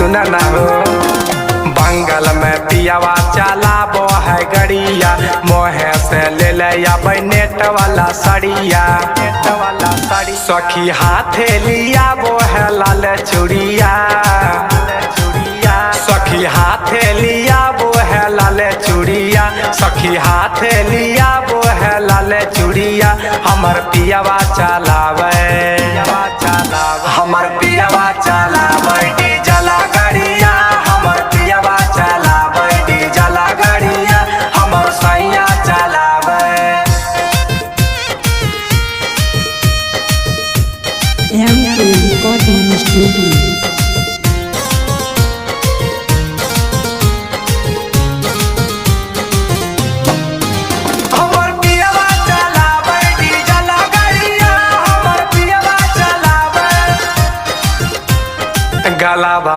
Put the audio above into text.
सुन ना हो। बंगल में पियावा चलाबो है गड़िया, मोहे से ले ले आबै नेट वाला सड़िया, नेट वाला साड़ी। सखी हाथे लिया वो है लाल चूड़िया, चूड़िया। सखी हाथे लिया वो है लाल चूड़िया, सखी हाथे लिया वो है लाल चूड़िया। हमर पियावा चलावे, हमर पियावा चलावे डीजल गाड़िया, हमर पियावा चलावे डीजल गाड़िया, हमर सैया चलावे। MK Recording Studio. हमर पियावा चलावे डीजल गाड़िया, हमर पियावा चलावे। गलावा